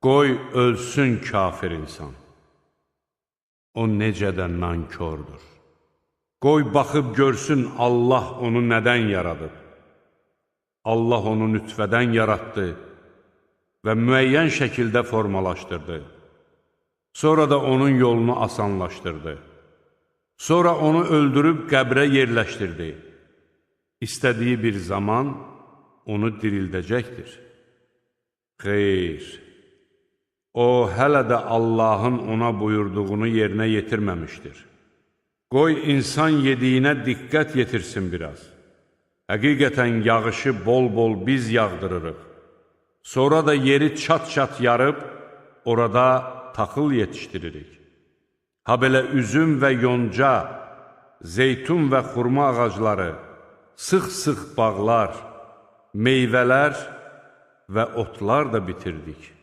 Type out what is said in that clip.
Qoy ölsün kafir insan. O necə də nankordur. Qoy baxıb görsün Allah onu nədən yaradıb. Allah onu nütfədən yaratdı və müəyyən şəkildə formalaşdırdı. Sonra da onun yolunu asanlaşdırdı. Sonra onu öldürüb qəbrə yerləşdirdi. İstədiyi bir zaman onu dirildəcəkdir. Xeyr, o hələ də Allahın ona buyurduğunu yerinə yetirməmişdir. Qoy insan yediyinə diqqət yetirsin biraz. Həqiqətən yağışı bol-bol biz yağdırırıq. Sonra da yeri çat-çat yarıb, orada taxıl yetişdiririk. Ha belə üzüm və yonca, zeytun və xurma ağacları, sıx-sıx bağlar, meyvələr və otlar da bitirdik.